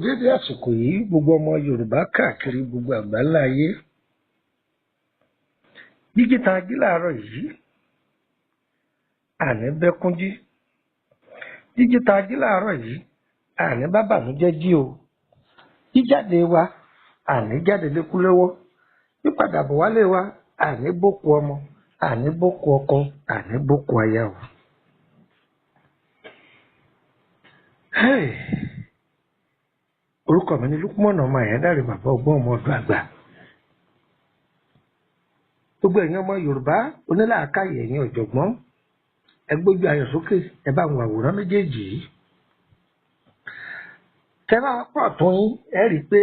Dédé àsìkò yìí, gbogbo ọmọ Yorùbá káàkiri gbogbo àgbáńlá ayé. Jíjí tá a jí láàárọ̀ yìí, àní bẹ́kúnjí. Jíjí tá a jí láàárọ̀ yìí, àní bá bànújẹ́ jí o. Jíjáde wa, àní jáde lékú lọ́wọ́. Pípadàbọ̀ wálé wa, àní bókú ọmọ, àní bókú ọkọ, àní bókú aya o. Hey! Orúkọ mi ni Lúkúmọ̀nà ọmọ Àyándàrè, bàbá ọgbọ́n ọmọ ọdún àgbà. Gbogbo ẹ̀yin ọmọ Yorùbá onílàákàyè, ẹ̀yin ọ̀jọ̀gbọ́n, ẹ gbójú ayọ̀ sókè, ẹ bá àwọn àwòrán méjèèjì yìí. Tẹ́ bá pọ̀ tó yín, ẹ rí i pé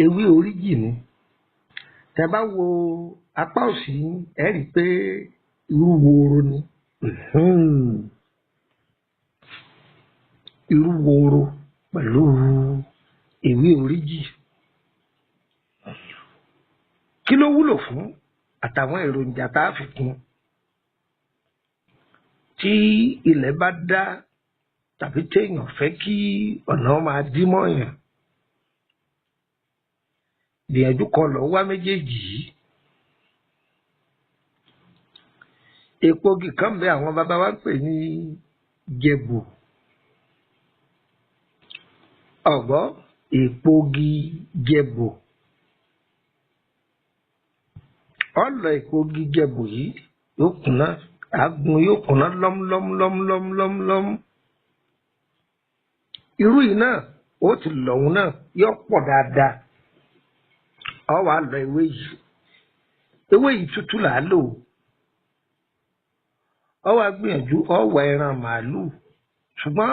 ewé oríjì ni. Tẹ́ bá wo apá òsì yín, ẹ rí i pé irú woro ni. Irú woro pẹ̀lú ewé oríjì. Kí ló wúlò fún àtàwọn èròjà tá a fi kún? Tí ilẹ̀ bá dá tàbí téèyàn fẹ́ kí ọ̀nà máa dí mọ́yàn, gbìyànjú kan lọ wá méjèèjì yìí. Egbògi kan bẹ àwọn bàbá wa ń pè ní jẹ̀bù. Ọ̀gbọ́ èpogi jẹ̀bù. Ọ̀lọ̀ èpogi jẹ̀bù yìí yóò kúnná, àgùn yóò kúnná lọ́múlọ́múlọ́múlọ́múlọ́mú. Irú yìí náà ó ti lọ̀hún náà yóò pọ̀ dáadáa. Ọ wàá lọ ewé yìí. Ewé yìí tútù là á lò. Ọ wàá gbìyànjú, ọ wà ẹran màálùú. Ṣùgbọ́n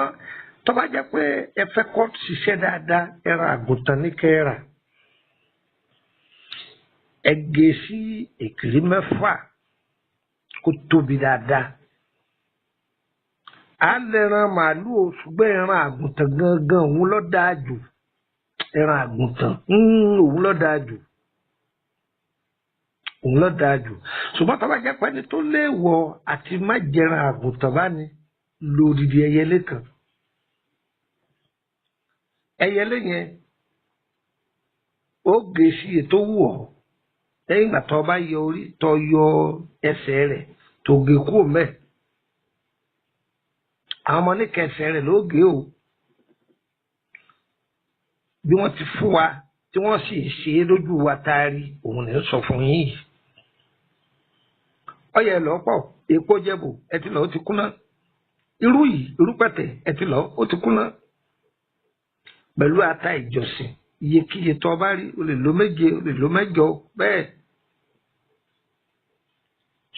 tó bá jẹ́ pé ẹ fẹ́ kó ṣiṣẹ́ dáadáa, ẹran àgùntàn ní kẹ́ rà. Ẹ gé sí èkìrí mẹ́fà kó tóbi dáadáa. À ń lẹ́ran màálùú o, ṣùgbọ́n ẹran àgùntàn gangan òun ló dáa jù. Ẹran àgùntàn òun ló dáa jù. Òun ló dáa jù. Ṣùgbọ́n tó bá jẹ́ pé ẹni tó léèwọ̀ àti má jẹran àgùntàn bá ní lòdìdí ẹyẹlé kan. Ẹyẹlé yẹn ó gé sí ètò wù ọ́. Lẹ́yìn ìgbà tó bá yọ orí, tó yọ ẹsẹ̀ rẹ̀, tó gé kúrò mẹ́. Àwọn ọmọ oníkẹsẹ̀ rẹ̀ ló gé o. Bí wọ́n ti fún wa tí wọ́n sì ṣe é lójú wa taari, òun ní sọ fún yín yìí. Ọyẹ lọ́pọ̀, èpo jẹ̀bù, ẹ ti lọ, ó ti kúnná. Irú yìí, irú pẹ̀tẹ̀, ẹ ti lọ, ó ti kúnná. Pẹ̀lú ata ìjọsìn, iyekíye tó bá rí, o lè lo 7, o lè lo 8 bẹ́ẹ̀.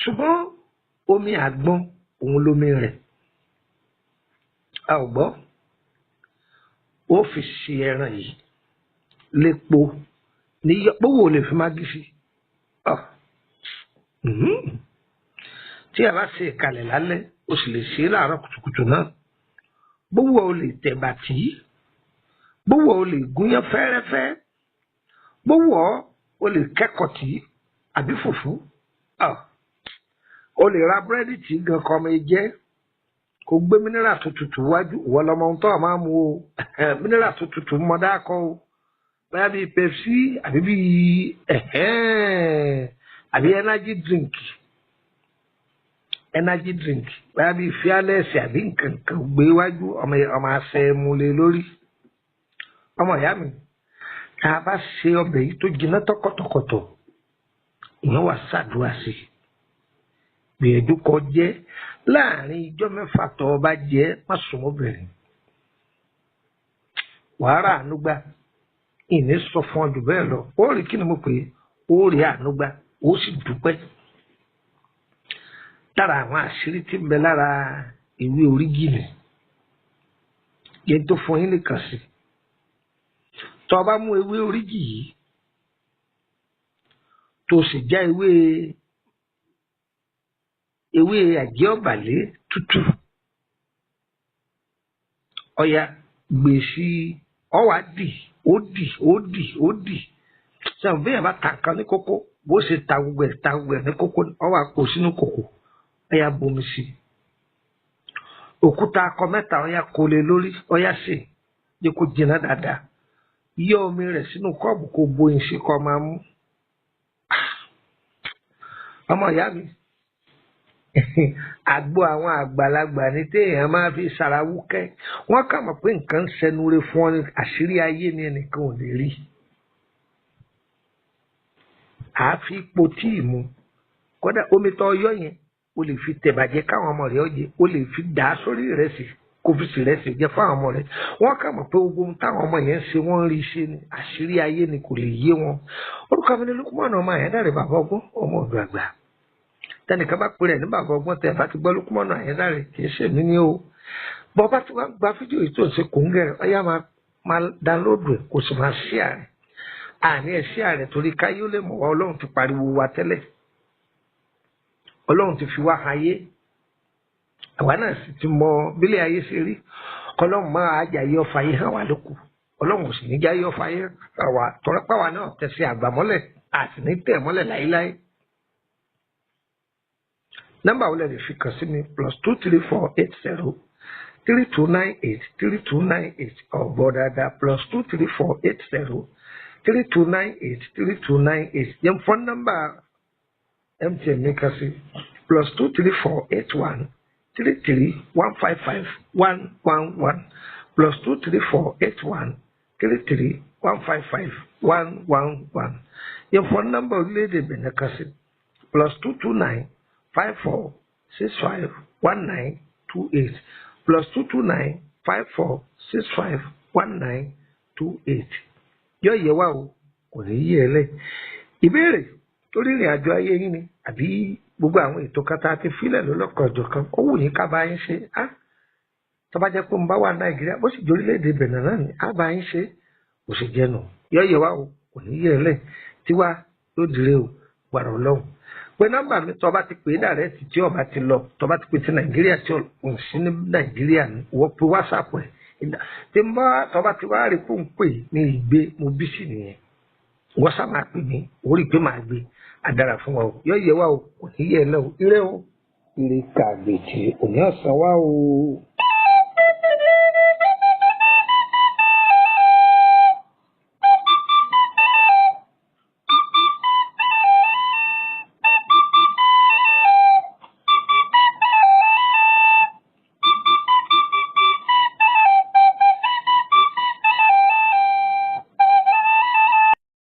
Ṣùgbọ́n omi àgbọn òun lomi rẹ̀. A ò gbọ́. Ó fi ṣe ẹran yìí lépo ní gbówó o lè fi mágí sí. Tí a bá ṣe ìkàlẹ̀ lálẹ́, o sì lè ṣe é láàárọ̀ kùtùkùtù náà. Gbówó o lè tẹ̀bà tì í. Gbówó o lè gúnyán fẹ́rẹ́fẹ́. Gbówó o lè kẹ́kọ̀ọ́ tì í àbí fùfú. O lè ra búrẹ́dì tí gan kọ́ ọmọ jẹ́. Kò gbé mínírà tó tutù wájú, ìwọ lọmọ ohun tó o máa mu o. Mínírà tó tutù mọ dákọ o. Bóyá bíi Pepsi àbí bíi àbí energy drink. Energy drink bóyá bíi Fearless àbí nǹkan kan gbé wájú, ọmọ àṣẹ mu lé lórí. Ọmọ ìyá mi, tá a bá ṣe ọbẹ̀ yìí tó jiná tọkọtọkọtọ̀, ìyẹn wà ṣàdúrà sí i. Gbìyànjú kó jẹ láàrin ijọ́ mẹ́fà tó o bá jẹ, má sùn obìnrin. Wàá rà àánú gbà. Ìní sọ fún ọ jù bẹ́ẹ̀ lọ. Ó rí kí ni mo pè é? Ó rí àánú gbà, ó sì dúpẹ́. Lára àwọn àṣírí tí ń bẹ lára ìwé oríjì ni. Yẹn tó fún yín nìkan sí. Tó o bá mú ewé oríjì yìí, tó sì já ewé àjẹ́ ọ̀bàlẹ̀ tútù, ọya gbèsè ọwà dì, ó dì, ó dì, ó dì. Sẹ́wọ̀n bí èèyàn bá ta nǹkan ní kókó, bó ṣe ta gbogbo ẹ̀, ta gbogbo ẹ̀ ní kókó, ọwà kó sínú kòkò, ọya bomi sí i. Òkúta akọ mẹ́ta, ọya kó lé lórí, ọya sè. Jẹ́ kó jiná dáadáa, yọ omi rẹ̀ sínú kọ́ọ̀bù, kó bóyin sí, kó máa mú. Ọmọ ìyá mi, àgbo àwọn àgbàlagbà ní téèyàn máa fi ṣàràwúkẹ́. Wọ́n kà mọ̀ pé nǹkan ń sẹnure fún ọ ní àṣírí ayé ni, ẹnìkan ò lè rí. Àáfi ipò tíì mu. Kódà omi tó yọ yẹn, o lè fi tẹ̀bàjẹ́ káwọn ọmọ rẹ̀ ọ jẹ, o lè fi dà á sórí ìrẹsì, kó fi sìrẹsì jẹ fáwọn ọmọ rẹ̀. Wọ́n kà mọ̀ pé gbogbo ohun táwọn ọmọ yẹn ń ṣe, wọ́n ń rí ṣe ni. Àṣírí ayé ni, kò lè yé wọn. Orúkọ mi ni Lukumanu ọmọ Àyándàrè, bàbá ọgbọ́n, ọmọ ọ̀dọ̀ àgbà. Tẹnìkan bá pèrè ní bàbá ọgbọ́n, tẹ bá ti gbọ́ Lukumanu Àyándàrè, kì í ṣèmi ní o. Bọ́ bá ti wá gba fídíò yìí tó ń ṣe kòńgẹ́ rẹ̀, ọ̀yá máa dánlóòdù ẹ̀, kò sì máa ṣíà rẹ̀. Àní ẹ̀ ṣíà rẹ̀ torí káyé ó lè mọ̀ wá. Ọlọ́run ti pariwo wa tẹ́lẹ̀, Ọlọ́run ti fi wá ayé, àwa náà sì ti mọ bílẹ̀ ayé ṣe rí. Kọlọ́run máa ajáyé ọfà yìí hàn wá lóko. Ọlọ́run ò sì ní jáyé ọfà yìí hàn wá tọ́rọ́pàwá náà tẹ̀sí àgbà mọ́lẹ̀, àti ní tẹ̀ mọ́lẹ̀ láéláé. Nọ́mbà wo lẹ lè fi kàn sí mi? +234 80 3298 3298. Ọ̀gbọ́ dáadáa, +234 80 3298 3298. Yẹn fọ́n nọ́mbà MTN mi kan sí, +234 81 33 155 111, +234 81 33 155 111. Yẹn fọ́n nọ́mbà orílẹ̀-èdè Benin kan sí, +229 54 65 19 28, +229 54 65 19 28. Yóò yẹ wá o, kò ní yí ẹ lẹ. Ìbéèrè lórí ìrìn àjò ayé yín ni, àbí gbogbo àwọn ètò kan tá a ti filẹ̀ lọ́lọ́kan ọ̀jọ̀kan, ó wù yín ká bá yín ṣe á. Tó bá jẹ́ pé mo bá wà Nàìjíríà, bó sì jẹ́ orílẹ̀-èdè Benin náà ni, á bá yín ṣe. Kò sì jẹnu. Yóò yẹ wá o, kò ní yí ẹ lẹ. Tiwa yóò dire o, gbàrọ̀ Ọlọ́run. Pé nọ́mbà mi, tó bá ti pè é direct, tí ó bá ti lọ, tó bá ti pè ti Nàìjíríà tí ò sí ní Nàìjíríà ní, wọ́n pe WhatsApp ẹ̀ tí n bá. Tó bá ti wá rí fún pè ní ìgbé, mo bí sí nìyẹn. Wọ́n sá máa pè mí, ó rí i pé màá gbé. Àdára fún wa o, yóò yẹ wá o, kò ní yẹ ẹ lẹ o. Ire o, ire kàgbèjì òní ọ̀sán wá o.